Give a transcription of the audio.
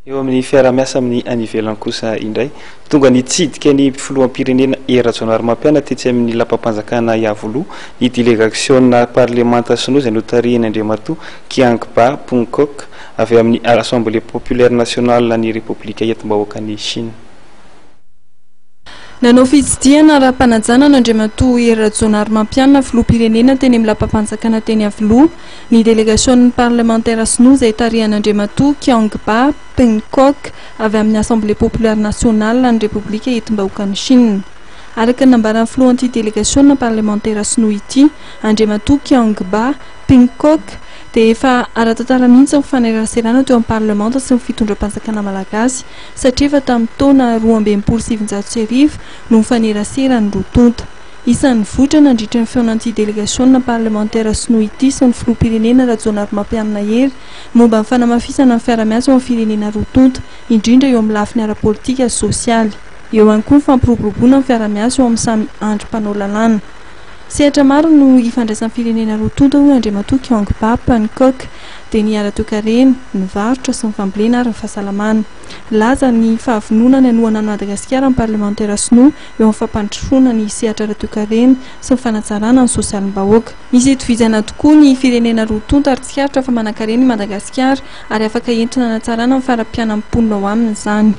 Eo amin'ny fiaraha-miasa amin'ny any ivelany kosa indray, tonga nitsidika ny filoham-pirenena Hery Rajaonarimampianina tetsy amin'ny lapam-panjakana Iavoloha ny delegasiona parlemanta sinoa izay notarihin' Andriamatoa Qiang Ba Pungkok avy amin'ny Assemblée Populaire Nationale an'ny Repoblika Entim-bahoakan'i Chine. Nanao fitsidihana ara-panajana an'Andriamatoa Hery Rajaonarimampianina filoham-pirenena teny amin'ny lapam-panjakana teny Iavoloha ny delegasionin'ny parlemantera sinoa izay tarihan'Andriamatoa Qiang Ba Pingkok avy amin'ny Assemblée Populaire Nationale an'ny Repoblika Entim-bahoakan'i Chine. Araka ny nambaran'ny filohan'ity delegasiona parlemantera sinoa ity, Andriamatoa Qiang Ba Pingkok, dia efa ara-tantara mihitsy ny fifaneraserana teo amin'ny parlemanta sy ny fitondram-panjakana malagasy satria efa tamin'ny taona 1962 no nifanerasera ny roa tonta. Isan'ny nivoitra nandritra ny fihaonan'ity delegasiona parlemantera sinoa ity sy ny filoham-pirenena Rajaonarimampianina Hery momba ny fanamafisana ny fiara-miasa eo amin'ny firenena roa tonta, indrindra eo amin'ny lafiny ara-politika sy sosialy. Eo ihany koa ny fampiroboroboana ny fiara-miasa eo amin'ny samy andry mpanao lalàna. Sehatra maro no ifandraisan'ny firenena roa tonta hoy Andriamatoa Kyong Ba Pun-Kok, dia ny ara-toekarena, ny varotra sy ny fambolena ary ny fahasalamana. Nilaza ny fahavononany hanohana an'i Madagasikara ny parlemantera sinoa eo amin'ny fampandrosoana ny sehatra ara-toekarena sy ny fanatsarana ny sosialim-bahoaka. Misy itovizana tokoa ny firenena roa tonta ary tsikaritra fa manankarena i Madagasikara ary afaka entina hanatsarana ny fari-piainan'ny mponina ao aminy izany.